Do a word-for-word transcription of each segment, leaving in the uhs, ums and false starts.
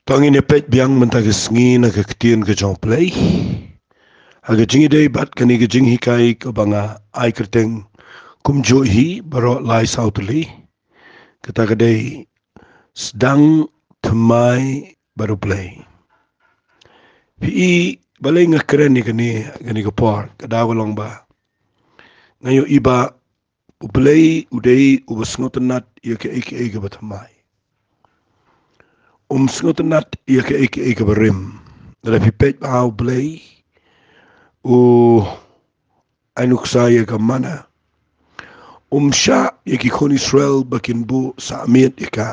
To ngin ïa peit biang mynta ka sngi na ka ktien ka jong U Blei. Ha ka jingïadei bad kane ka jinghikai kaba nga ai kyrteng kumjuh hi baroh lai saw tylli. Kata ka dei sdang thymmai bad U Blei. Phi i balei nga kren ïa kane, kane ka por, ka daw ka long ba nga ïohi ba U Blei u dei uba sngewtynnat ïa kaei kaei kaba thymmai. Um sngewtynnat ïa kaei kaei kaba rim. Lada phi peit ba U Blei u ai nuksa ïa ka manna, um shah ïa ki khun Israel ba kin buh sah miet ïa ka,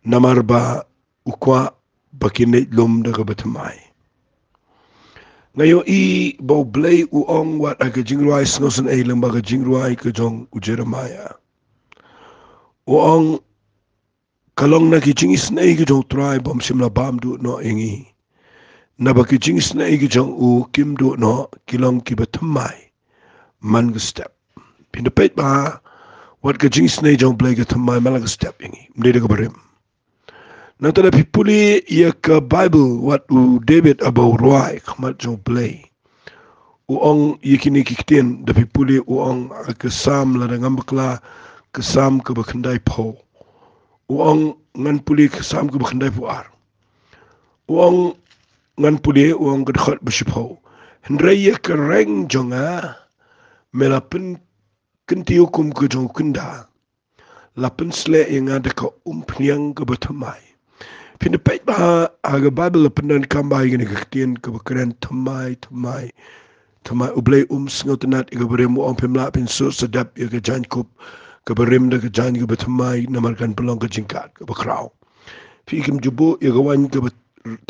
namar ba u kwah ba kin leit lum da kaba thymmai. Nga ïohi ba U Blei u ong wat ha ka jingrwai sngewsynei lyngba ka jingrwai ka jong u Jeremiah. U ong, ka long na ki jingisynei ka jong U Trai bym shym la bam duh noh ïa ngi. Naba ki jingisynei ka jong u kim duh noh, ki long kiba thymmai man ka step. Phin da peit ba wat ka jingisynei jong U Blei ka thymmai man la ka step ïa ngi, ym dei da kaba rim. Nangta lada phi pule ïa ka Baibl, wat u David haba u rwai khmat jong U Blei, u ong ïa kine ki ktien. Da phi pule u ong ha ka Salm, lada ngam bakla, ka Salm kaba khyndaiphew. U ong, ngan pule ka Salm kaba khyndaiphew ar. U ong, ngan pule, u ong ka dkhot ba shiphew. Hynrei ïa ka reng jong nga me la pynkyntiew kum ka jong u kynda, la pynsleh ïa nga da ka umphniang kaba thymmai. Phin da peit ba ha ka Baibl la pyndonkam bha ïa kane ka ktien kaba kren thymmai, thymmai, thymmai. U Blei um sngewtynnat ïa kaba rim, u ong phim lah phin suh sdep ïa ka jaiñkup kaba rim da ka jaiñ kaba thymmai, namar kan pynlong ka jingkad kaba khraw. Phi i, kim ju buh ïa ka waiñ kaba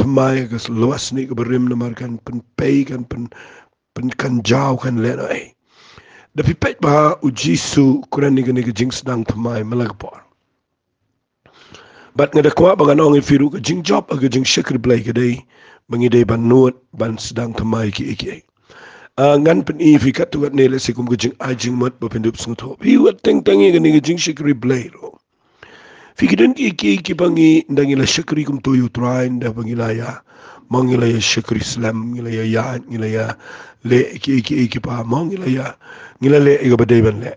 thymmai ha ka lwasnieh kaba rim, namar kan pynpei, kan pyn pyn kan jaw, kan leh noh ei. Da phi peit ba ha u Jisu u kren ïa kane ka jingsdang thymmai man la ka por. Bad nga da kwah ba ngan ong ïa phi ruh, ka jingjop ha ka jingshakri Blei ka dei ba ngi dei ban nud ban sdang thymmai kiei kiei. Ah, ngan pyni ïa phi katto katne lehse kum ka jingai jingmut ba phin dup sngewthuh. Phi wad teng teng ïa kane ka jingshakri Blei ruh. Phi, ki don kiei kiei kiba ngi, ynda ngi la shakri kumto ïa u Trai, ynda ba ngi la ïa, mo ngi la ïa shakri slem, ngi la ïa ïaid, ngi la ïa leh kiei kiei kiba, mo ngi la ïa, ngi la leh ïa kaba dei ban leh.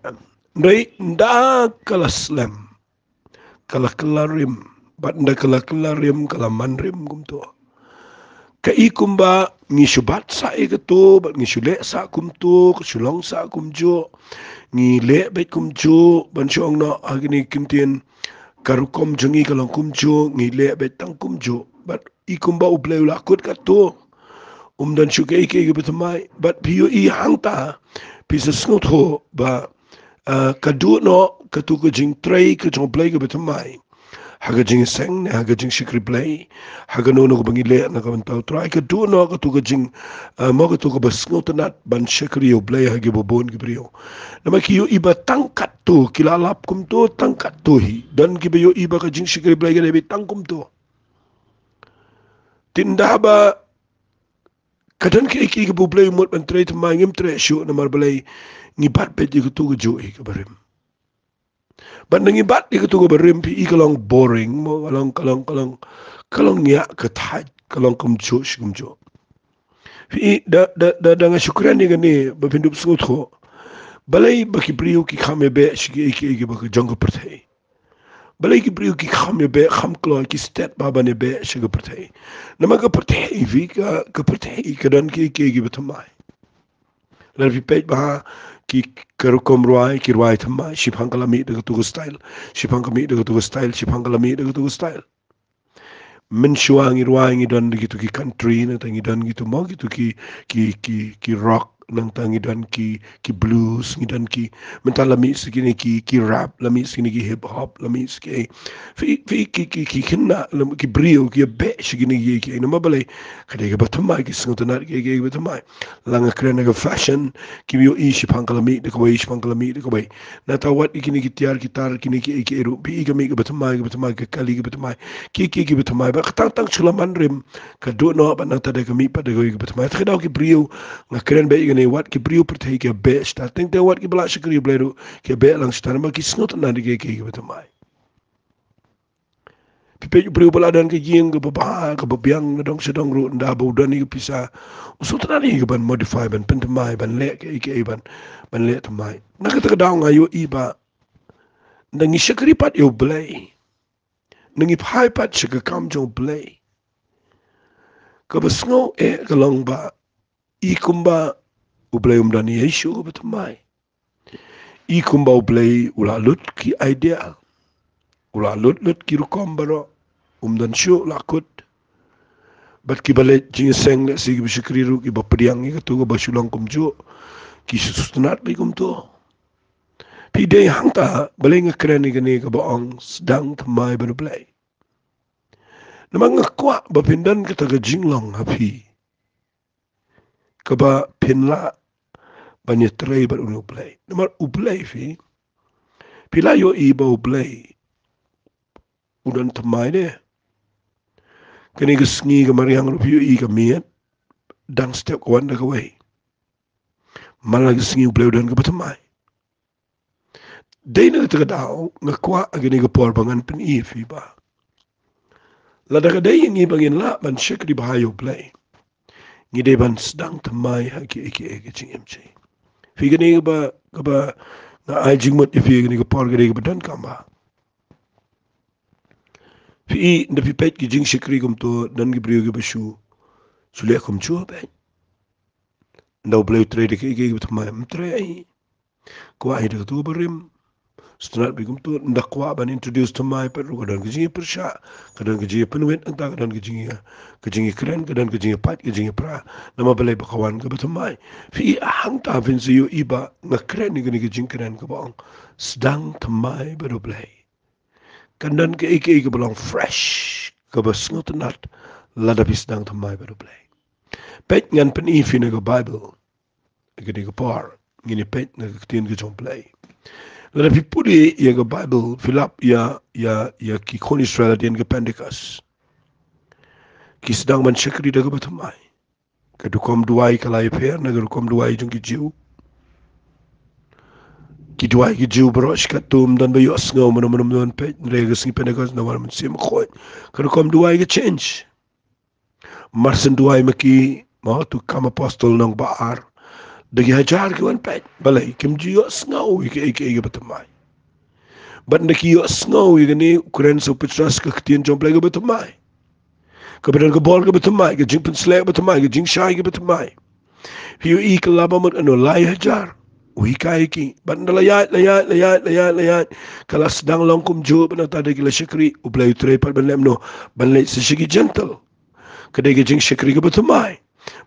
Hynrei ynda ka la slem, ka la kylla rim, bad ynda ka la kylla rim, ka la man rim kumto. Ka i kumba ngi shu bat sah ïa kato, bad ngi shu leh sah kumto, ka shu long sah kumjuh. Ngi leh beit kumjuh, ban shu ong noh ha kine ki ktien, ka rukom jong ngi ka long kumjuh, ngi leh beit tang kumjuh. Bad i kumba U Blei u la kut katto, um don shuh kaei kaei kaba thymmai. Bad phi ïohi hangta, phi sa sngewthuh ba, ah, ka duh noh kato ka jingtrei ka jong U Blei kaba thymmai ha ka jingïaseng ne ha ka jingshakri Blei, ha kano kano kaba ngi leh na ka bynta u Trai. Ka duh noh kato ka jing, ah, mo kato kaba sngewtynnat ban shakri ïa U Blei ha kiba bun ki briew. Namar ki ïohi ba tang katto, ki la lap kumto tang katto hi. Don kiba ïohi ba ka jingshakri Blei ka dei beit tang kumto. Te ynda ba ka don kiei kiei kaba U Blei u mut ban trei thymmai, ngim treh shuh, namar balei? Ngi bat beit ïa kato kajuh hi kaba rim. Bad ynda ngi bat ïa kato kaba rim, phi i, ka long boring, mo, ka long, ka long, ka long, ka long ñiah ka thait, ka long kumjuh shi kumjuh. Phi i, da, da, da, da nga shu kren ïa kane ba phin dup sngewthuh. Balei ba ki briew ki kham ïa beh sha kiei kiei kiba ka jong ka pyrthei? Balei ki briew ki kham ïa beh, kham kloi, ki stet bha ban ïa beh sha ka pyrthei? Namar ka pyrthei, phi, ka, ka pyrthei ka don kiei kiei kiba thymmai. Lada phi peit bha ha ki, ka rukom rwai, ki rwai thymmai, shiphang ka la mih da kato ka style, shiphang ka mih da kato ka style, shiphang ka la mih da kato ka style. Mynshuwa ngi rwai ngi don da kito ki country, nangta ngi don kito, mo, kito ki, ki, ki, ki rock, nangta ngi don ki, ki blues, ngi don ki, mynta la mih sa kine ki, ki rap, la mih sa kine ki hip hop, la mih sa ki, phi, phi, ki, ki, ki khynnah, la, ki briew ki ïa beh sha kine ki, ki, namar balei? Ka dei kaba thymmai, ki sngewtynnat ki, ki, kaba thymmai. La nga kren na ka fashion, ki ïohi shiphang ka la mih da kawei, shiphang ka la mih da kawei. Nangta wat ïa kine ki tiar ki tar, kine ki, ki ruh, phi i, ka mih kaba thymmai, kaba thymmai, ka kali kaba thymmai, ki, ki, kiba thymmai. Bad ka tang tang shu la man rim, ka duh noh, bad nangta da ka mih pat da kawei kaba thymmai. Te ka daw ki briew, nga kren beit ïa kane, wat ki briew pyrthei ki ïa beh shata, teng teng wat kiba la shakri Blei ruh ki ïa beh lang shata, namar ki sngewtynnat da ki, ki, kiba thymmai. Phi Peit u briew ba la don ka ïing kaba bha, kaba biang na dong sha dong ruh, ynda ba u don ïa ka pisa, u sngewtynnat ïa ka ban modify, ban pynthymmai, ban leh kaei kaei, ban, ban leh thymmai. Na kata ka daw nga ïohi ba ynda ngi shakri pat ïa U Blei, ynda ngi phai pat sha ka kam jong U Blei, kaba sngew eh ka long ba i kumba U Blei um don ïa shuh kaba thymmai. I kumba U Blei u la lut ki idea, u la lut lut ki rukom baroh, um don shuh la kut. Bad kiba leit jingïaseng lehse kiba shakri ruh, kiba pdiang ïa kato kaba shu long kumjuh, ki shu sngewtynnat beit kumto. Phi dei hangta, balei nga kren ïa kane kaba ong sdang thymmai bad U Blei? Namar nga kwah ba phin don kata ka jinglong ha phi kaba phin lah ban ïatrei bad une U Blei. Namar U Blei phi, phi la ïohi ba U Blei u don thymmai de. Kane ka sngi ka mariang ruh phi ïohi ka miet, dang step ka wan da kawei. Man la ka sngi U Blei u don kaba thymmai. Dei na kata ka daw nga kwah ha kane ka por ba ngan pyni ïa phi ba lada ka dei ïa ngi ba ngin lah ban shakri bha ïa U Blei, ngi dei ban sdang thymmai ha kiei kiei ka jingim jong ngi. Phi, kane kaba, kaba nga ai jingmut ïa phi ha kane ka por, ka dei kaba donkam bha. Phi, ynda phi peit ki jingshakri kumto, don ki briew kiba shu, shu leh kumjuh peit. Ynda U Blei u trei da kiei kiei kiba thymmai, ym trei ei. Kwah ïa da kato kaba rim. Sngewtynnat beit kumto, ynda kwah ban introduce thymmai pat ruh ka don ka jingïapyrshah, ka don ka jingïapynwit, nangta ka don ka jingïa, ka jingïakren, ka don ka jingïapait, ka jingïapra. Namar balei? Ba ka wan kaba thymmai. Phi, hangta phin sa ïohi ba nga kren ïa kane ka jingkren kaba ong sdang thymmai bad U Blei. Kan don kaei kaei kaba long fresh, kaba sngewtynnat lada phi sdang thymmai bad U Blei. Peit, ngan pyni ïa phi na ka Bible. Ka dei ka por ngin ïa peit na ka ktien ka jong U Blei. Lada phi pule ïa ka Bible, phi lap ïa, ïa, ïa ki khun Israel hadien ka Pentecost, ki sdang ban shakri da kaba thymmai. Ka rukom duwai ka la ïapher na ka rukom duwai jong ki Jiw. Ki duwai ki Jiw baroh shi katto, ym don ba ïohsngew mano mano, ym don peit, hynrei ka sngi Pentecost na wan Mynsiem Bakhuid, ka rukom duwai ka change. Mar shen duwai ma ki, ma tu Kam Apostol lynnong ba ar, da ki hajar ki wan peit. Balei? Kim ju ïohsngew ïa kaei kaei kaba thymmai. Bad ynda ki ïohsngew ïa kane, u kren sa u Petros ka ktien jong U Blei kaba thymmai, kaba don ka bor kaba thymmai, ka jingpynsleh kaba thymmai, ka jingshai kaba thymmai. Phi ïohi ka la ba mut ano lai hajar, u hikai ïa ki. Bad ynda la ïaid, la ïaid, la ïaid, la ïaid, la ïaid, ka la sdang long kumjuh, bad nangta da ki la shakri, U Blei u trei pat ban leh mano? Ban leit sa sha ki Jentil. Ka dei ka jingshakri kaba thymmai.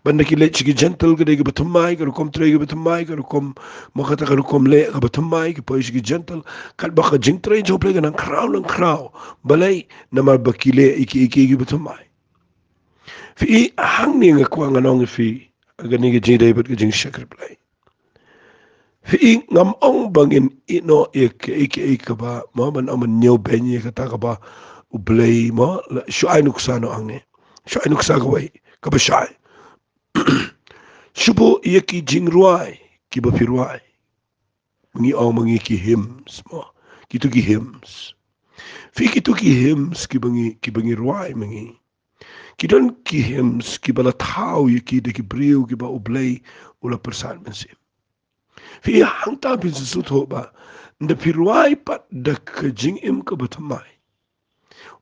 Bad ynda ki leit sha ki Jentil, ka dei kaba thymmai, ka rukom trei kaba thymmai, ka rukom, ma kata, ka rukom leh kaba thymmai, ki poi sha ki Jentil. Katba ka jingtrei jong U Blei ka nang khraw, nang khraw. Balei? Namar ba ki leh ïa ki, ïa ki, ïa ki ba thymmai. Phi, hangne nga kwah ngan ong ïa phi, ha kane ka jingïadei bad ka jingshakri Blei. Phi, ngam ong ba ngin ïehnoh ïa kaei kaei kaba, ma, ban ong ban ñiewbeiñ ïa kata kaba U Blei, ma, la shu ai nuksa noh hangne. Shu ai nuksa kawei kaba shai. Shu buh ïa ki jingrwai kiba phi rwai. Ngi ong ma ngi ki hymns, ma. Kito ki hymns. Phi, kito ki hymns kiba ngi, kiba ngi rwai ma ngi, ki don ki hymns kiba la thaw ïa ki da ki briew kiba U Blei u la pyrsad mynsiem. Phi, hangta phin sa sngewthuh ba ynda phi rwai pat da ka jingim kaba thymmai,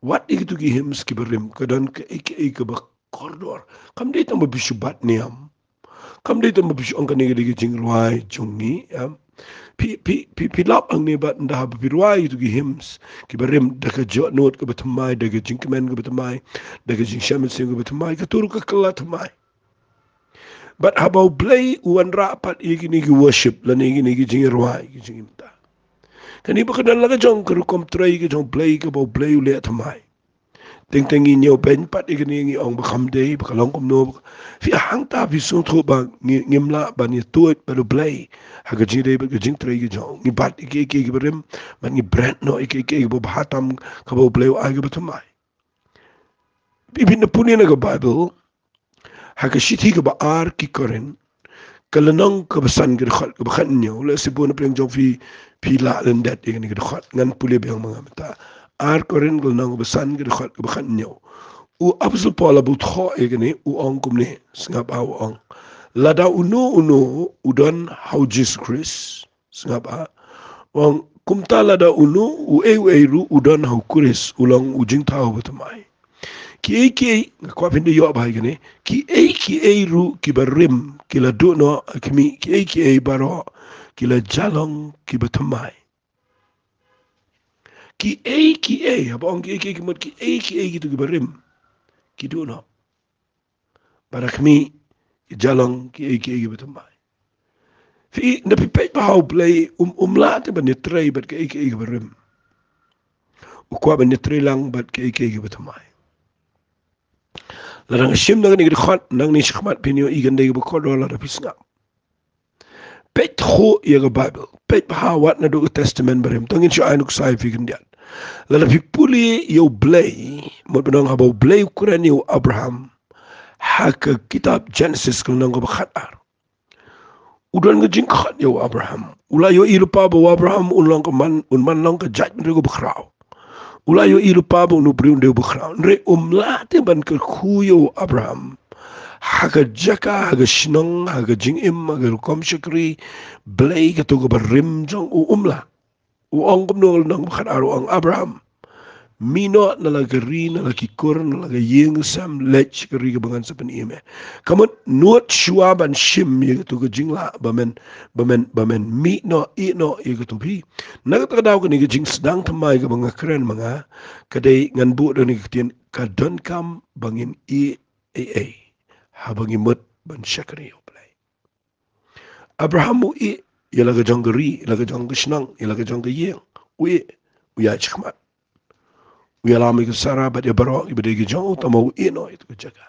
wat ïa kito ki hymns kiba rim, ka don kaei kaei kaba kordor. Kam dei tang ba phi shu bat niam. Kam dei tang ba phi shu ong kane ka dei ka jingrwai jong ngi, em. Phi, phi, phi, phi lap hangne, bad ynda haba phi rwai ïa kito ki hymns kiba rim da ka jingïohnud kaba thymmai, da ka jingkmen kaba thymmai, da ka jingshem mynsiem kaba thymmai, kato ruh ka kylla thymmai. Bad haba U Blei u wanrah pat ïa kine ki worship lane kine ki jingrwai, ki jingim ta, kane ba ka don la ka jong ka rukom trei ka jong U Blei kaba U Blei u leh thymmai. Teng teng ngi ñiewbeiñ pat ïa kane, ngi ong ba kam dei, ba ka long kumno. Phi, hangta phi sngewthuh ba ngi, ngim lah ban ïatuid bad U Blei ha ka jingïadei bad ka jingtrei ka jong. Ngi bat ïa kiei kiei kiba rim, bad ngi bret noh ïa kiei kiei kiba bha tam, kaba U Blei u ai kaba thymmai. Phi, phin da pule na ka Bible, ha ka shithi kaba ar ki Korinth, ka lynnong kaba san, ka dkhot kaba khathynñiew. Lehse bun na pdeng jong phi phi lah lyndet ïa kane ka dkhot. Ngan pule biang ma nga mynta. Ar Korinth ka lynnong kaba san ka dkhot kaba khathynñiew. U Apostol Paul haba u thoh ïa kane u ong kumne, sngap ha u ong. Lada uno uno u don ha u Jisu Khrist. Sngap ha. U ong kumta lada uno uei uei ruh u don ha u Khrist u long u jingthaw bathymmai. Kiei kiei, nga kwah phin da ïoh bha ïa kane. Kiei kiei ruh kiba rim ki la duh noh ha khmih, kiei kiei baroh ki la jah long kiba thymmai. Kiei kiei, haba ong kiei kiei ki mut kiei kiei kito kiba rim ki duh noh. Bad ha khmih ki jah long kiei kiei kiba thymmai. Phi, nda phi peit ba ha U Blei um, um lah te ban ïatrei bad kiei kiei kiba rim. U kwah ban ïatrei lang bad kiei kiei kiba thymmai. Lada nga shim na kane ka dkhot, nangne shakhmat phin ïohi kan dei kaba kordor lada phi sngap. Peit khuh ïa ka Baibl. Peit bha wat naduh ka Testament Barim. To ngin shu ai nuksa ïa phi khyndiat. Lada phi pule ïa U Blei, mut ban ong haba U Blei u kren ïa u Abraham ha ka kitab Genesis ka lynnong kaba khatar. U don ka jingkhot ïa u Abraham. U la ïohi lypa ba u Abraham un long ka man, un man long ka jaitbynriew kaba khraw. U la ïohi lypa ba uno u briew un dei uba khraw. Hynrei um lah te ban kyrkhu ïa u Abraham ha ka jaka, ha ka shnong, ha ka jingim, ha ka rukom shakri blei kato kaba rim jong u, um lah. U ong kumno, lynnong kaba khatar u ong, Abraham, mih noh na la ka ri, na la ki kur, na la ka ïing ka sem, leit sha ka ri kaba ngan sa pyni ïa me. Ka mut nud shuwa ban shim ïa kato ka jinglah ba men, ba men, ba men mih noh, ïeh noh ïa kato phi. Na kata ka daw kane ka jingsdang thymmai kaba nga kren ma nga, ka dei ngan buh da kane ka ktien, ka donkam ba ngin ïeh ei ei haba ngi mut ban shakri ïa U Blei. Abraham u ïeh ïa la ka jong ka ri, ïa la ka jong ka shnong, ïa la ka jong ka ïing. U ïeh, u ïaid shakhmat. U ïalam ïa ka Sara bad ïa baroh kiba dei ki jong u, tangba u ïeh noh ïa ka jaka.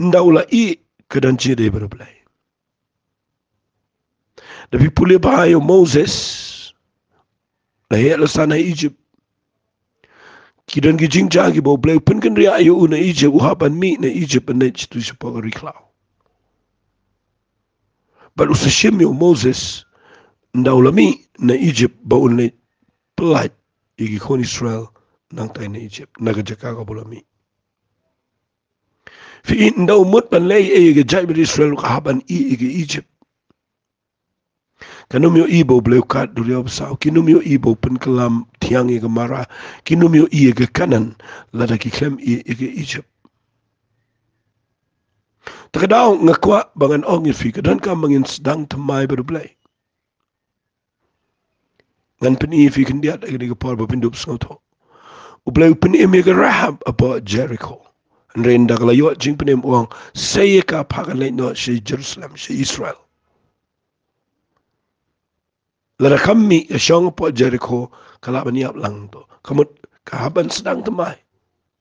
Nda u la ïeh, ka don jingïadei bad U Blei. Da phi pule bha ïa u Moses, la heh la san ha Egypt. Ki don ki jingjia kiba U Blei u pynkynriah ïa u na Egypt, u hap ban mih na Egypt ban leit shato shapoh ka ri khlaw. Bad u sa shim ïa u Moses, nda u la mih na Egypt ba un leit pyllait ïa ki khun Israel nangtai na Egypt, na ka jaka kaba u la mih. Phi ïohi nda u mut ban leh ei ei ïa ka jaitbynriew Israel u ka hap ban ïeh ïa ka Egypt. Kan ym ïohi ba U Blei u kad duriaw basaw, kin ym ïohi ba u pynkylla thiang ïa ka Mara, kin ym ïohi ïa ka Kanaan lada ki khlem ïeh ïa ka Egypt. Ta ka daw nga kwah ba ngan ong ïa phi, ka donkam ba ngin sdang thymmai bad U Blei. Ngan pyni ïa phi khyndiat ha kane ka por ba phin dup sngewthuh. U Blei u pynim ïa ka Rahab hapoh Jerikho. Hynrei nda ka la ïoh jingpynim u ong, sei ïa ka, pha kan leit noh sha Jerusalem, sha Israel. Lada kam mih, ka shong hapoh Jerikho ka lah ban ïap lang to. Ka mut ka hap ban sdang thymmai.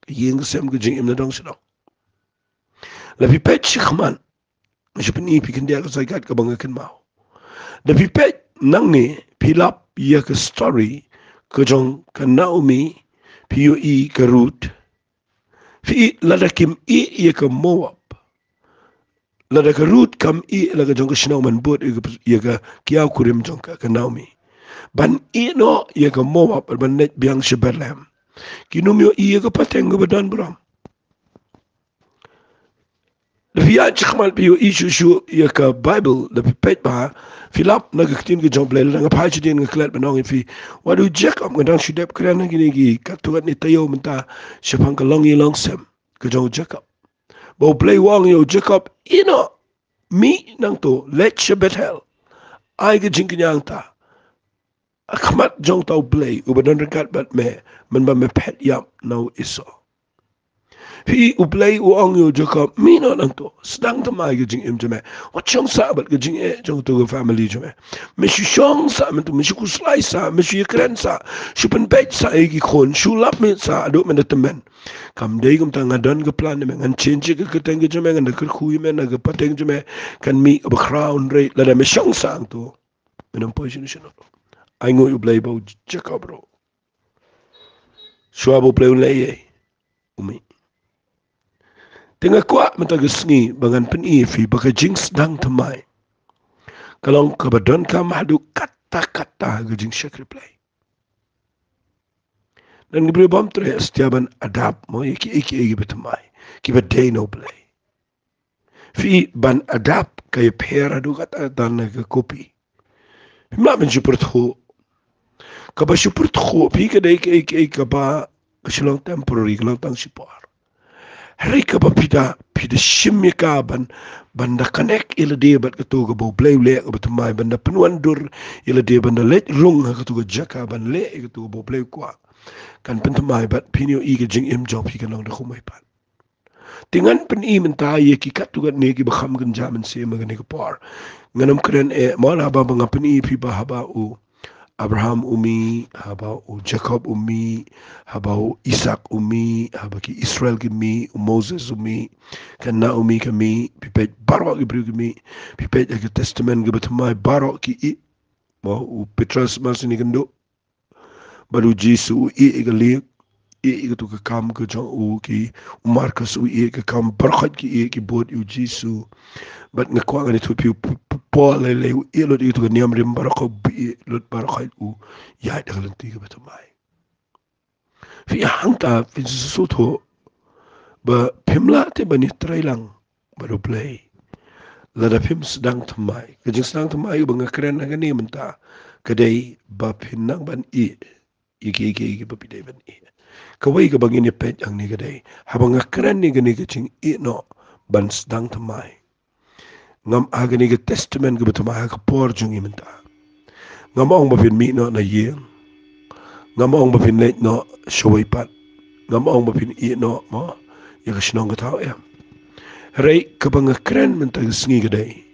Ka ïing ka sem, ka jingim na dong sha dong. Lada phi peit shakhmat, nga shu pyni ïa phi khyndiat ka saikat kaba nga kynmaw. Da phi peit nangne, phi lap ïa ka story ka jong ka Naomi, phi ïohi ka Ruth. Phi ïohi lada kim ïeh ïa ka Moab, lada ka Ruth kam ïeh la ka jong ka shnong ban bud ïa ka, ïa ka kiaw kurim jong ka, ka Naomi, ban ïeh noh ïa ka Moab, ban leit biang sha Bethlehem, kin ym ïohi ïa ka pateng kaba don burom. Da phi ïaid shakhmat phi ïohi shuh shuh ïa ka Baibl, da phi peit bha, phi lap na ka ktien ka jong U Blei, lada nga phai shadien nga klet ban ong ïa phi, wat u Jakob, nga dang shu dep kren ha kine ki katto katne taïew mynta shaphang ka longïing longsem ka jong u Jakob. Ba U Blei u ong ïa u Jakob, ïeh noh, mih nangto, leit sha Bethel, ai ka jingkñia hangta, ha khmat jong uta U Blei uba don ryngkat bad me, mynba me phet ïap na u Esau. Phi, U Blei u ong ïa u Jakob, mih noh nangto, sdang thymmai ka jingim jong me. Wat shong sah bad ka jingeh jong uto ka family jong me. Me shu shong sah mynta, me shu khuslai sah, me shu ïakren sah, shu pynbeit sah ïa ki khun, shu lap miet sah haduh mynta tymmen. Kam dei kumta, nga don ka plan ïa me, ngan change ïa ka kyrteng ka jong me, ngan da kyrkhu ïa me na ka pateng jong me, kan mih kaba khraw. Hynrei lada me shong sah hangto, me nym poi shano shano. Ainguh ïa U Blei ba u Jakob ruh, shuwa ba U Blei un leh ei ei, u mih. Te nga kwah mynta ka sngi ba ngan pyni ïa phi ba ka jingsdang thymmai ka long kaba donkam haduh katta katta ha ka jingshakri Blei. Don ki briew bym treh satia ban adapt mo ïa kiei kiei kiba thymmai, kiba dei na U Blei. Phi i, ban adapt ka ïapher haduh katta katta na ka copy. Phim lah ban shu pyrthuh. Kaba shu pyrthuh phi ka dei kaei kaei kaba ka shu long temporary, ka long tang shipor. Hynrei kaba phi da, phi da shim ïa ka ban, ban da connect ïa lade bad kato kaba U Blei u leh kaba thymmai, ban da pynwandur ïa lade, ban da leit rung ha kato ka jaka ban leh ïa kato kaba U Blei u kwah, kan pynthymmai bad phin ïohi ka jingim jong phi kan long da kumwei pat. Te ngan pyni mynta ïa ki katto katne kiba kham kynja mynsiem ha kane ka por. Ngan ym kren eh, mo, haba ba nga pyni ïa phi ba haba u Abraham u mih, haba u Jakob u mih, haba u Isak u mih, haba ki Israel ki mih, u Moses u mih, ka Naomi ka mih, phi peit baroh ki briew ki mih, phi peit ha ka Testament kaba thymmai baroh ki ïeh, mo, u Petros mar sini kynduh. Bad u Jisu u ïeh ïa ka lieng, ïeh ïa kato ka kam ka jong u, ki, u Markos u ïeh ïa ka kam, baroh khoit ki ïeh ki bud ïa u Jisu. Bad nga kwah ngan ïathuh phi, u P-, P-, Paul lei lei u ïeh lut ïa kato ka niam rim baroh khoit, u ïeh lut baroh khoit, u ïaid ha ka lynti kaba thymmai. Phi i, hangta phin sngewthuh ba phim lah te ban ïatreilang bad U Blei lada phim sdang thymmai. Ka jingsdang thymmai ba nga kren ha kane mynta ka dei ba phin nang ban ïeh ïa kiei kiei kiba phi dei ban ïeh. Kawei kaba ngin ïa peit hangne ka dei, haba nga kren ïa kane ka jingïeh noh ban sdang thymmai, ngam, ha kane ka Testament kaba thymmai, ha ka por jong ngi mynta, ngam ong ba phin mih noh na ïing. Ngam ong ba phin leit noh shawei pat. Ngam ong ba phin ïeh noh, mo, ïa ka shnong ka thaw, em. Hynrei kaba nga kren mynta ka sngi ka dei,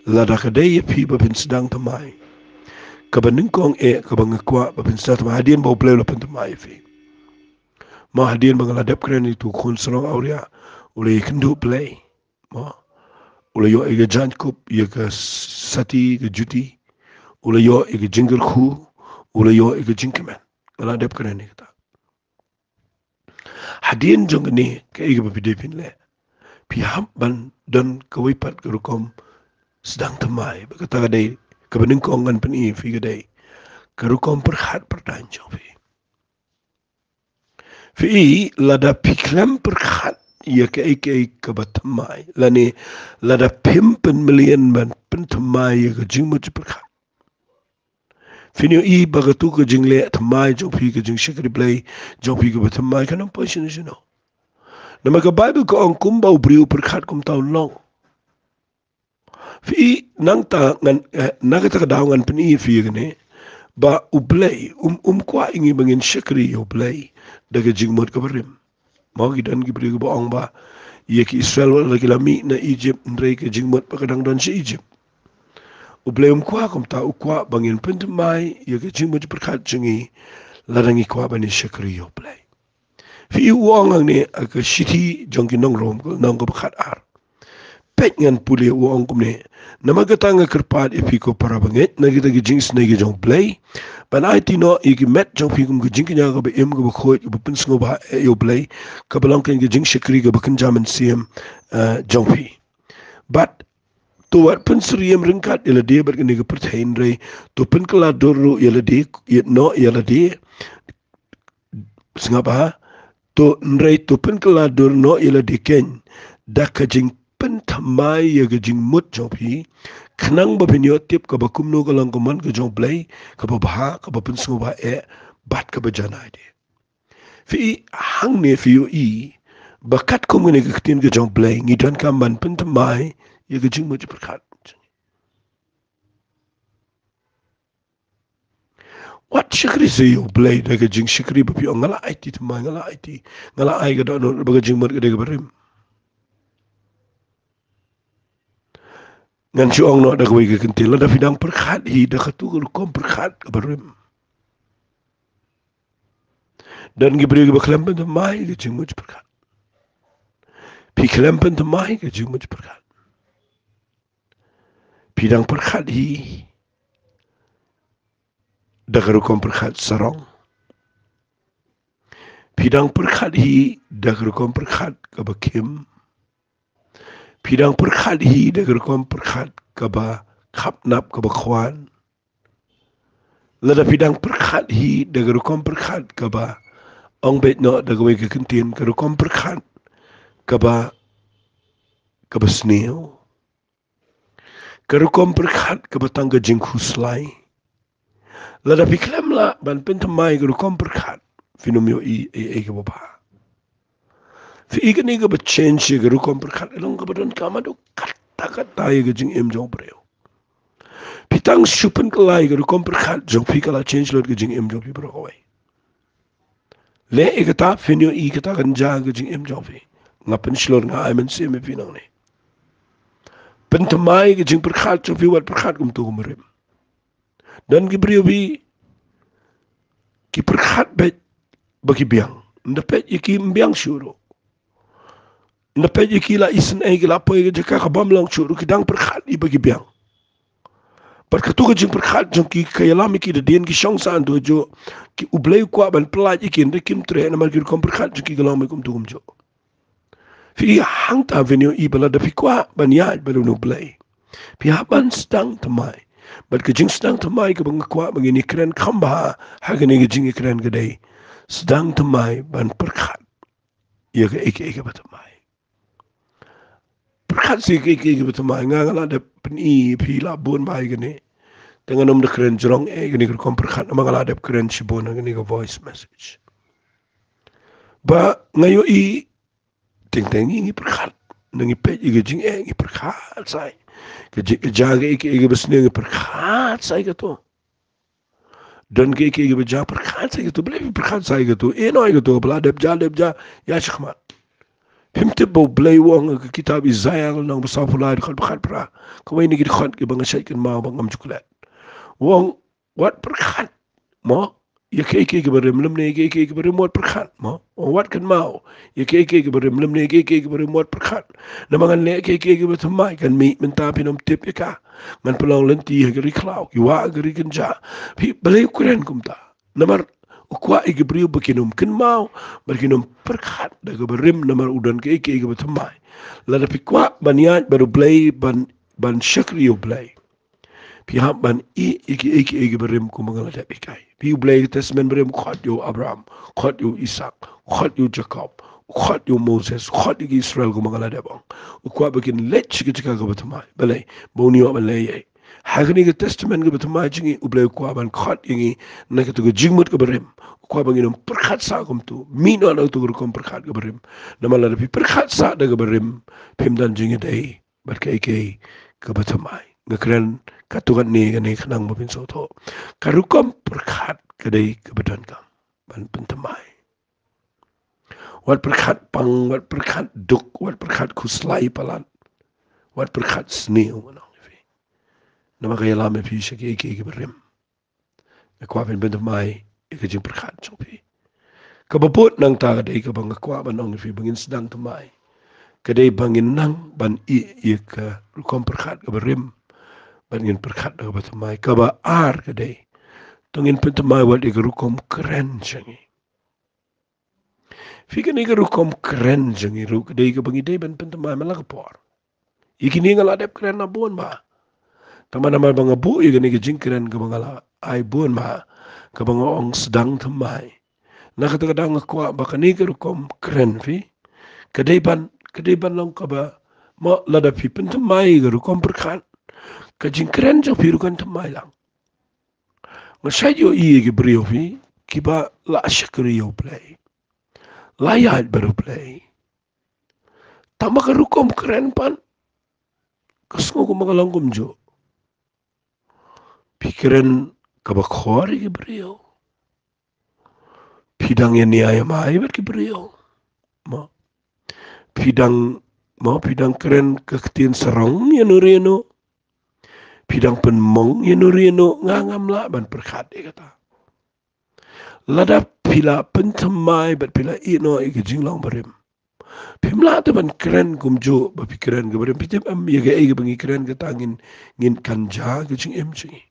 lada ka dei ïa phi ba phin sdang thymmai, kaba nyngkong eh kaba nga kwah ba phin sdang thymmai, hadien ba U Blei u la pynthymmai ïa phi. Mo, hadien ba nga la dep kren ïa uto u khun sarong awria, u la ïakynduh Blei. Mo, u la ïoh ïa ka jaiñkup, ïa ka sati, ka juti. U la ïoh ïa ka jingkyrkhu, u la ïoh ïa ka jingkmen. Nga la dep kren ïa kata. Hadien jong kane, kaei kaba phi dei phin leh? Phi hap ban don kawei pat ka rukom sdang thymmai, ba kata ka dei kaba nyngkong ngan pyni ïa phi ka dei ka rukom pyrkhat pyrthei jong phi. Phi i, lada phi khlem pyrkhat ïa kaei kaei kaba thymmai, lane lada phim pynmlien ban pynthymmai ïa ka jingmut jingpyrkhat, phin ïohi ba kato ka jingleh thymmai jong phi, ka jingshakri Blei jong phi kaba thymmai, kan ym poi shano shano. Namar ka Baibl ka ong kumba u briew u pyrkhat kumta un long. Phi i, nangta ngan, eh, na kata ka daw ngan pyni ïa phi ïa kane, ba U Blei um, um kwah ïa ngi ba ngin shakri ïa U Blei da ka jingmut kaba rim. Mo, ki don ki briew kiba ong ba ïa ki Israel wat la ki la mih na Egypt, hynrei ka jingmut ba ka dang don sha Egypt. U Blei um kwah kumta, u kwah ba ngin pynthymmai ïa ka jingmut jingpyrkhat jong ngi lada ngi kwah ban ïa shakri ïa U Blei. Phi i, u ong hangne ha ka shithi jong ki nong Rom, ka lynnong kaba khatar. Peit, ngan pule, u ong kumne: Namar kata nga kyrpad ïa phi ko para bangeit, na kita ki jingisynei ki jong U Blei, ban aiti noh ïa ki met jong phi kum ka jingkñia kaba im, kaba khuid, kaba pynsngewbha eh ïa U Blei, kaba long kein ka jingshakri kaba kynja mynsiem, eh, jong phi. Bad to wat pynsyriem ryngkat ïa lade bad kane ka pyrthei, hynrei to pynkylla dur ruh ïa lade, ïa noh ïa lade. Sngap bha, to hynrei to pynkylla dur noh ïa lade kein da ka jingpynthymmai ïa ka jingmut jong phi, khnang ba phin ïoh tip kaba kumno ka long ka mon ka jong U Blei, kaba bha, kaba pynsngewbha eh, bad kaba janai de. Phi i, hangne phi ïohi ba katkum kane ka ktien ka jong U Blei, ngi donkam ban pynthymmai ïa ka jingmut jingpyrkhat. Wat shakri sa ïa U Blei da ka jingshakri ba phi ong: Nga la aiti thymmai, nga la aiti, nga la ai ka dohnud, ba ka jingmut ka dei kaba rim. Ngan shu ong noh da kawei ka kyntien: Lada phi dang pyrkhat hi da kato ka rukom pyrkhat kaba rim, don ki briew kiba khlem pynthymmai ka jingmut jingpyrkhat. Phi khlem pynthymmai ka jingmut jingpyrkhat. Phi dang pyrkhat hi da ka rukom pyrkhat sarong. Phi dang pyrkhat hi da ka rukom pyrkhat kaba khim. Phi dang pyrkhat hi da ka rukom pyrkhat kaba khapnap, kaba khwan. Lada phi dang pyrkhat hi da ka rukom pyrkhat kaba ong beit noh da kawei ka kyntien, ka rukom pyrkhat kaba, kaba sniew. Ka rukom pyrkhat kaba tang ka jingkhuslai. Lada phi khlem lah ban pynthymmai ka rukom pyrkhat, phin ym ïohi ei ei kaba bha. Phi i kane kaba change ïa ka rukom pyrkhat, ka long kaba donkam haduh katta katta ïa ka jingim jong u briew. Phi tang shu pynkylla ïa ka rukom pyrkhat jong phi, ka la change lut ka jingim jong phi baroh kawei. Leh ïa kata, phin ïohi kata kan jia ha ka jingim jong phi. Nga pynshlur, nga ai mynsiem ïa phi nangne. Pynthymmai ka jingpyrkhat jong phi, wat pyrkhat kumto kum barim. Don ki briew phi, ki pyrkhat beit ba ki biang. Ynda peit ïa ki, ym biang shuh ruh. Ynda peit ïa ki, la isynei, ki la poi ha ka jaka ka bym long shuh ruh, ki dang pyrkhat ïa ba ki biang. Bad kato ka jingpyrkhat jong ki ka ïalam ïa ki da hadien, ki shong sah hangto hajuh, ki, u Blei u kwah ban pyllait ïa ki, hynrei kim treh namar ki rukom pyrkhat jong ki ka long beit kumto kumjuh. Phi i, hangta phin ïohi ba lada phi kwah ban ïaid bad une u Blei, phi hap ban sdang thymmai. Bad ka jingsdang thymmai kaba nga kwah ba ngin ïakren kham bha ha kane ka jingïakren ka dei, sdang thymmai ban pyrkhat ïa kaei kaei kaba thymmai. Pyrkhat sha kaei kaei kaba thymmai. Nga, nga la dep pyni ïa phi la bun bha ïa kane. Te ngan ym da kren jrong eh ïa kane ka rukom pyrkhat namar nga la dep kren shibun ha kane ka voice message. Ba nga ïohi teng teng ngi, ngi pyrkhat. Ngi peit ïa ka jingeh, ngi pyrkhat sa ïa ka jing, ka jaka, ïa ka, ïa kaba sniew, ngi pyrkhat sa ïa kato. Don kaei kaei kaba jia, pyrkhat sa ïa kato. Balei phi pyrkhat sa ïa kato? Ïehnoh ïa kato, ba la dep jia, dep jia, ïa shakhmat. Phim tip ba u Blei u ong ha ka kitab Isaiah lynnong ba sawphew lai, dkhot ba khatphra. Kawei na ki dkhot kiba nga shait kynmaw ba ngam ju klet. U ong, wat pyrkhat, mo, ïa kaei kaei kaba rim, lymne ïa kaei kaei kaba rim, wat pyrkhat, mo. Wat kynmaw ïa kaei kaei kaba rim, lymne ïa kaei kaei kaba rim, wat pyrkhat. Namar ngan leh kaei kaei kaba thymmai, kan mih mynta phin ym tip ïa ka. Ngan pynlong lynti ha ka ri khlaw, ki wah ha ka ri kynja. Phi, balei u kren kumta? Namar u kwah ïa ki briew ba kin ym kynmaw, ba kin ym pyrkhat da kaba rim, namar u don kaei kaei kaba thymmai. Lada phi kwah ban ïaid bad u Blei, ban, ban shakri ïa u Blei, phi hap ban ïeh ïa kiei kiei kiba rim kumba nga la dep hikai. Phi, u Blei ha ka Testament barim u khot ïa u Abraham, u khot ïa u Isaak, u khot ïa u Jakob, u khot ïa u Moses, u khot ïa ki Israel kumba nga la dep ong. U kwah ba kin leit sha ka jaka kaba thymmai. Balei? Ba un ïoh ban leh ei ei. Ha kane ka Testament kaba thymmai jong ngi, u Blei u kwah ban khot ïa ngi na kato ka jingmut kaba rim. U kwah ba ngin ym pyrkhat sah kumto. Mih noh na kato ka rukom pyrkhat kaba rim. Namar lada phi pyrkhat sah da kaba rim, phim don jingïadei bad kaei kaei kaba thymmai. Nga kren katto katne kane khnang ba phin sngewthuh. Ka rukom pyrkhat ka dei kaba donkam ban pynthymmai. Wat pyrkhat pang, wat pyrkhat duk, wat pyrkhat khuslai palat, wat pyrkhat sniew, ngan ong ïa phi. Namar ka ïalam ïa phi sha kiei kiei kiba rim. Nga kwah phin pynthymmai ïa ka jingpyrkhat jong phi. Kaba bud nangta ka dei kaba nga kwah ban ong ïa phi ba ngin sdang thymmai, ka dei ba ngin nang ban ïeh ïa ka rukom pyrkhat kaba rim, bad ngin pyrkhat da kaba thymmai. Kaba ar ka dei, to ngin pynthymmai wat ïa ka rukom kren jong ngi. Phi, kane ka rukom kren jong ngi ruh ka dei kaba ngi dei ban pynthymmai man la ka por. Ïa kine nga la dep kren na bun bha. Tangba namar ba nga buh ïa kane ka jingkren kaba nga la ai bun bha, kaba nga ong sdang thymmai, na kata ka daw nga kwah ba kane ka rukom kren, phi, ka dei ban, ka dei ban long kaba, mo, lada phi pynthymmai ïa ka rukom pyrkhat, ka jingkren jong phi ruh kan thymmai lang. Nga shait ïohi ïa ki briew, phi, kiba la shakri ïa u Blei, la ïaid bad u Blei, tangba ka rukom kren pat ka sngew kumba ka long kumjuh. Phi kren kaba khor ïa ki briew. Phi dang ïania ïamai bad ki briew, mo. Phi dang, mo, phi dang kren ka ktien sarong ïano ïano. Phi dang pynmong ïano ïano. Nga ngam lah ban pyrkhat ïa kata. Lada phi la pynthymmai bad phi la ïeh noh ïa ka jinglong barim, phim lah te ban kren kumjuh ba phi kren kaba rim. Phi tip em, ïa kaei kaba ngi kren kata ngin, ngin kynjah ka jingim jong ngi.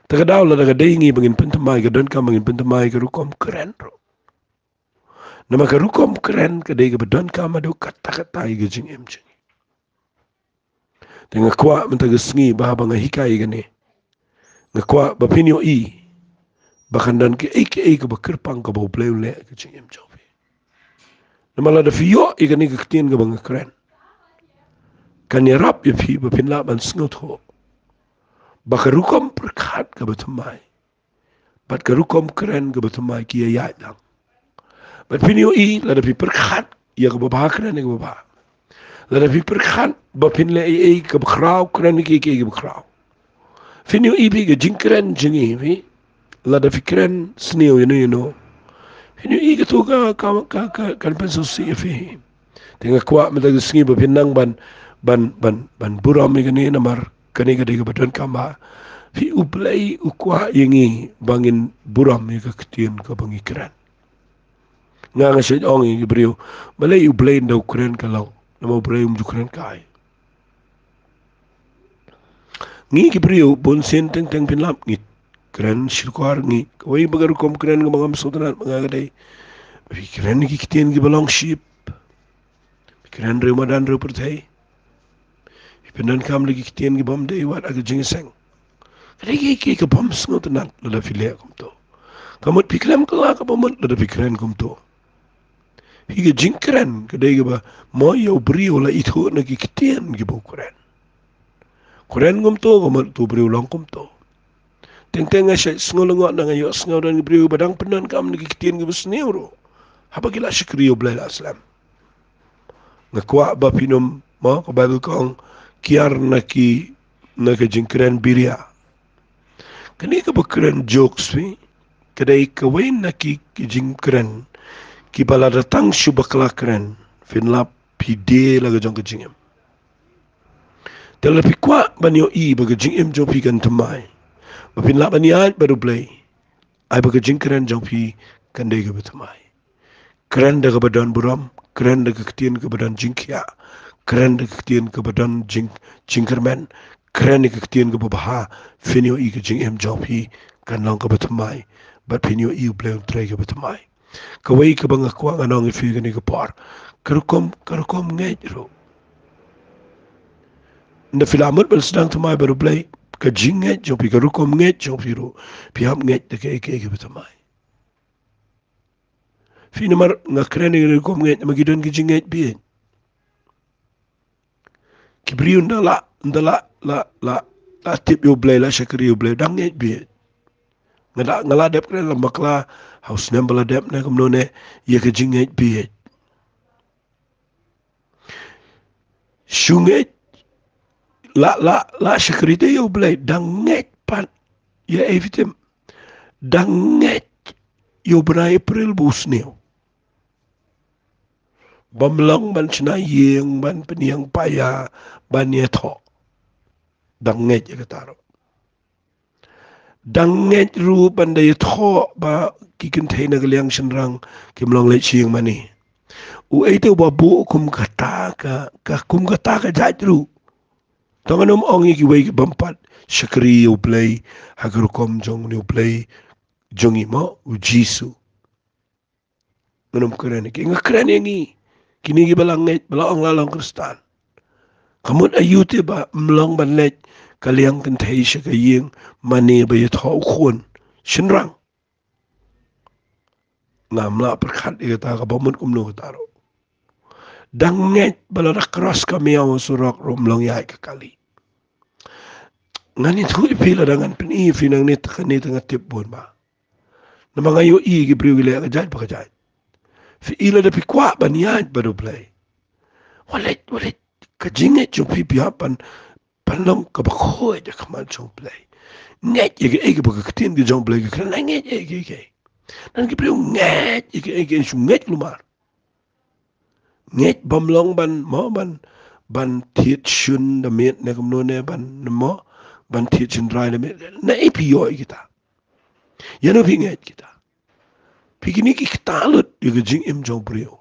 Te ka daw lada ka dei ngi ba ngin pynthymmai, ka donkam ba ngin pynthymmai ka rukom kren ruh. Namar ka rukom kren ka dei kaba donkam haduh katta katta ïa ka jingim jong ngi. Te nga kwah mynta ka sngi ba haba nga hikai ïa kane, nga kwah ba phin ïohi ba kan don kiei kiei kaba kyrpang kaba U Blei u leh ha ka jingim jong phi. Namar lada phi ïoh ïa kane ka ktien kaba nga kren, kan ïarap ïa phi ba phin lah ban sngewthuh ba ka rukom pyrkhat kaba thymmai bad ka rukom kren kaba thymmai ki ïaid lang. Bad phin ïohi lada phi pyrkhat ïa kaba bha, kren ïa kaba bha. Lada phi pyrkhat ba phin leh ei ei kaba khraw, kren ïa kiei kiei kaba khraw. Phin ïohi phi ka jingkren jong ngi phi, lada phi kren sniew ïano ïano, phin ïohi kato ka, ka, ka, ka, kan pynsngewsih ïa phi. Te nga kwah mynta ka sngi ba phin nang ban, ban, ban, ban burom ïa kane namar kane ka dei kaba donkam ba phi, U Blei u kwah ïa ngi ba ngin burom ïa ka ktien kaba ngi kren. Nga, nga shait ong ïa ki briew, balei U Blei un da u kren ka long, namar U Blei um ju kren kai. Ngi ki briew bun sien teng teng phin lap ngi kren shyrkhor, ngi kawei ba ka rukom kren kaba ngam sngewtynnat ma nga ka dei, phi kren ki ktien kiba long ship, phi kren riew madan riew pyrthei, phi pyndonkam da ki ktien kibym dei wat ha ka jingïaseng. Ka dei kiei kiei kaba bym sngewtynnat lada phi leh kumto. Ka mut phi khlem kylla kaba mut lada phi kren kumto. Phi, ka jingkren ka dei kaba mo ïa u briew u la ithuh na ki ktien kiba u kren. Kren kumto ka mut uto u briew u long kumto. Teng teng nga shait sngew lyngngoh na nga ïohsngew don ki briew ba dang pyndonkam na ki ktien kiba sniew ruh haba ki la shakri ïa U Blei la slem. Nga kwah ba phin ym, mo, ka Baibl ka ong, kiar na ki, na ka jingkren biria. Kane kaba kren jokes phi, ka dei kawei na ki, ki jingkren kiba lada tang shu bakla kren, phin lap phi die la ka jong ka jingim. Te lada phi kwah ban ïohi ba ka jingim jong phi kan thymmai, ba phin lah ban ïaid bad U Blei, ai ba ka jingkren jong phi kan dei kaba thymmai. Kren da kaba don burom, kren da ka ktien kaba don jingkhiah, kren da ka ktien kaba don jing, jingkyrmen, kren da ka ktien kaba bha, phin ïohi ka jingim jong phi kan long kaba thymmai, bad phin ïohi U Blei un trei kaba thymmai. Kawei kaba nga kwah ngan ong ïa phi kane ka por, ka rukom, ka rukom ngeit ruh. Ynda phi la mut ban sdang thymmai bad U Blei, ka jingngeit jong phi, ka rukom ngeit jong phi ruh, phi hap ngeit da kaei kaei kaba thymmai. Phi, namar nga kren ïa ka rukom ngeit namar ki don ki jingngeit bieit. Ki briew ynda la, ynda la, la, la, la tip ïa U Blei, la shakri ïa U Blei, dang ngeit bieit. Nga la, nga la dep kren lem bakla ha u snem ba la dep ne kumno ne ïa ka jingngeit bieit. Shu ngeit, la, la, la shakri te ïa U Blei, dang ngeit pat ïa ei, phi tip, dang ngeit ïa u bnai April ba u sniew. Bym long ban shna ïing, ban pynïeng paia, ban ïathoh. Dang ngeit ïa kata ruh. Dang ngeit ruh ban da ïathoh ba ki kynthei na ka liang shynrang kim long leit sha ïing mane. Uei te uba buh kum kata ka, ka, kum kata ka jait ruh. Tang ngan ym ong ïa kiwei ki bym pat shakri ïa U Blei ha ka rukom jong une U Blei jong ngi mo, U Jisu. Ngan ym kren ïa ki, nga kren ïa ngi, kine kiba la ngeit, ba la ong la long Khristan. Ka mut aïu te ba ym long ban leit ka liang kynthei sha ka ïing mane ba ïathoh u khun shynrang. Ngam lah pyrkhat ïa kata, kaba mut kumno kata ruh. Dang ngeit ba lada cross ka miaw surok ruh ym long ïaid ka kali. Ngan ïathuh ïa phi, lada ngan pyni ïa phi nangne, te kane te nga tip bun ba namar nga ïohi ki briew ki leh ka jait pa ka jait. Phi i, lada phi kwah ban ïaid bad U Blei, wat leit, wat leit ka jingngeit jong phi, phi hap ban, ban long kaba khuid ha khmat jong U Blei. Ngeit ïa kaei kaba ka ktien ka jong U Blei ka kren, ngeit ïa kaei kaei. Nang ki briew ngeit ïa kaei kaei, shu ngeit kulmar. Ngeit bym long ban mo, ban, ban thied shun da miet ne kumno ne, ban mo, ban thied shynrai da miet. Naei phi ïoh ïa kita? Ïano phi ngeit kita? Phi, kine ki ktah lut ïa ka jingim jong u briew.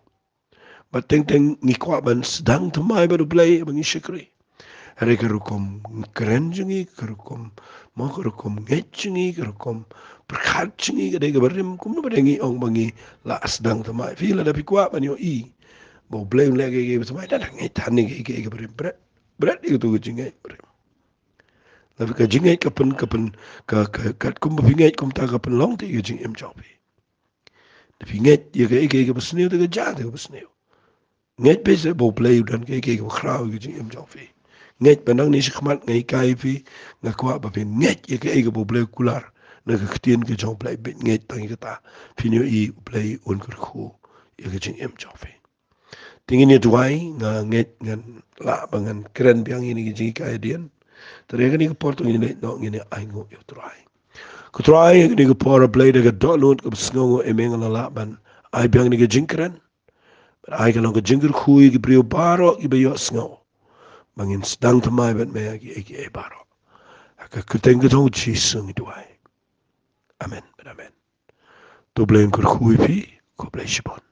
Bad teng teng ngi kwah ban sdang thymmai bad U Blei ba ngi shakri. Hynrei ka rukom kren jong ngi, ka rukom mo, ka rukom ngeit jong ngi, ka rukom pyrkhat jong ngi ka dei kaba rim, kumno ba dei ngi ong ba ngi la sdang thymmai. Phi, lada phi kwah ban ïohi ba U Blei un leh kiei kiei ba thymmai, lada ngeit than ïa kiei kiei kaba rim, bret, bret ïa kato ka jingngeit ba rim. Ka jingngeit ka pyn ka pyn ka ka katkum ba phi ngeit kumta ka pynlong te ïa ka jingim jong phi. Te phi ngeit ïa kaei kaei kaba sniew te ka jia te kaba sniew. Ngeit beit ba U Blei u don kaei kaei kaba khraw ïa ka jingim jong phi. Ngeit ba nangne shakhmat nga hikai phi, nga kwah ba phin ngeit ïa kaei kaba U Blei u kular na ka ktien ka jong U Blei, beit ngeit tang ïa kata. Phin ïohi U Blei un kyrkhu ïa ka jingim jong phi. Te ngin ïa duwai, nga ngeit ngan lah ba ngan kren biang ïa kine ki jinghikai hadien. Te ïa kane ka por to ngin ïa leit noh, ngin ïa ainguh ïa U Trai. Ko Trai, ïa kane ka por A Blei, da ka dohnud kaba sngewnguh, em, nga la lah ban ai biang kane ka jingkren. Bad ai ka long ka jingkyrkhu ïa ki briew baroh kiba ïohsngew, ba ngin sdang thymmai bad me ha kiei kiei baroh. Ha ka kyrteng ka jong U Jisu ngi duwai. Amen bad amen. To U Blei un kyrkhu ïa phi. Khublei shibun.